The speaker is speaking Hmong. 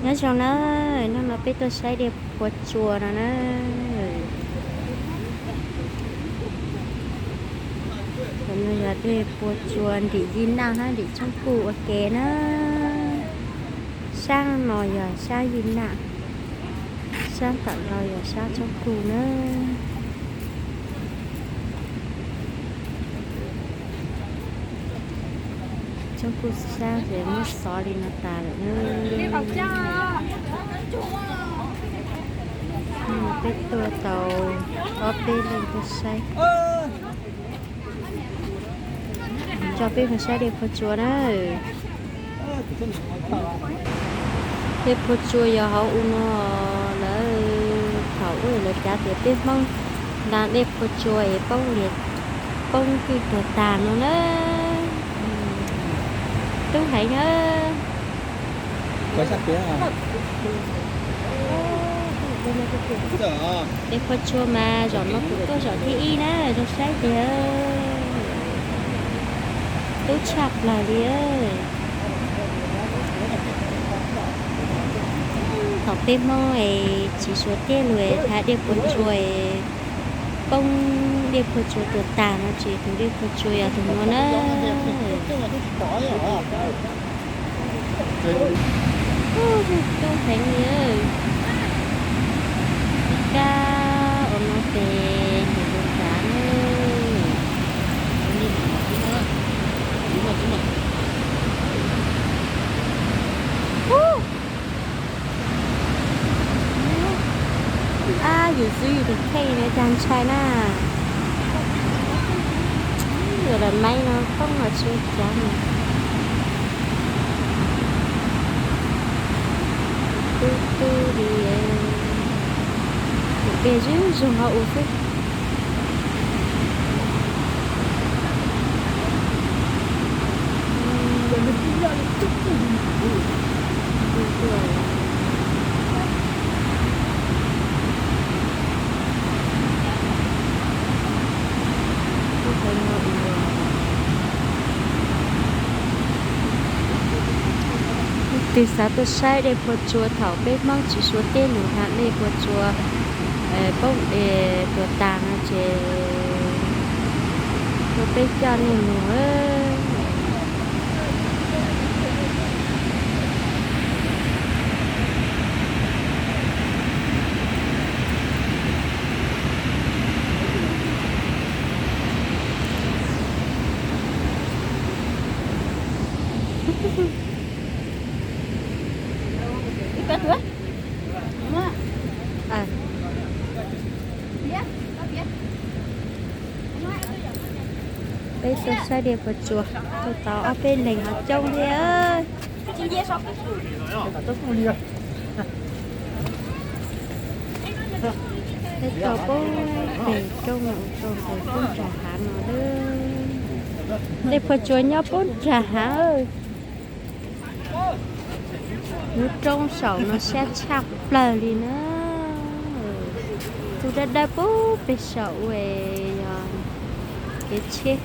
Nyob zoo na, hnub no peb tuaj saib dej Phua Tsua no na. Cov no yog dej Phua Tsua nrim Yij Naj hab nrim Tsoob Kuj ua ke na. Sab no yog sab Yij Naj, sab tom no yog sab Tsoob Kuj na. Tsoob Kuj sab ces muab xov li no tas lawm na. Peb tuaj tau ob peb leeg tuaj saib. Coj peb mus saib dej Phua Tsua na. Dej Phua Tsua yog hauv u no, lawv thaum ub lawv cav tias peb Hmoob nqa dej Phua Tsua es poob lias, poob twj tuag tag no na. Tub heev na. Dej Phua Tsua mas zaum no kuv tuaj zaum thib ib na, zoo saib tiag. Tub tshaj plaws li. Thaum peb Hmoob es tsis suav tiaj lug es hnav dej Phua Tsua es poob dej Phua Tsua tuag tag no ces tus dej Phua Tsua yog tus no na. Tub heev li. Kab ua no ces nws zoo nrad na. Ab, yus xwb yus tus kheej no cas ntshai na. Yus lawv maib no poob los tsis ua cas. Tub tub li, tus dej zuj zus hauv u xwb. Leej twg xav tuaj saib dej Phua Tsua thaum peb Hmoob tsis suav teb lug hnav dej Phua Tsua poob tuag tag no ces tuaj peb coj nej mus. Peb tuaj saib dej Phua Tsua, tuaj tau ob peb leeg ho coob thiab. Peb tau poob pem roob, roob pem poob nram hav no. Dej Phua Tsua nyob poob nram hav. Lub roob saum no siab tshaj plaws li na. Tus dawb dawb pub pem saum ua yog kev tsheb.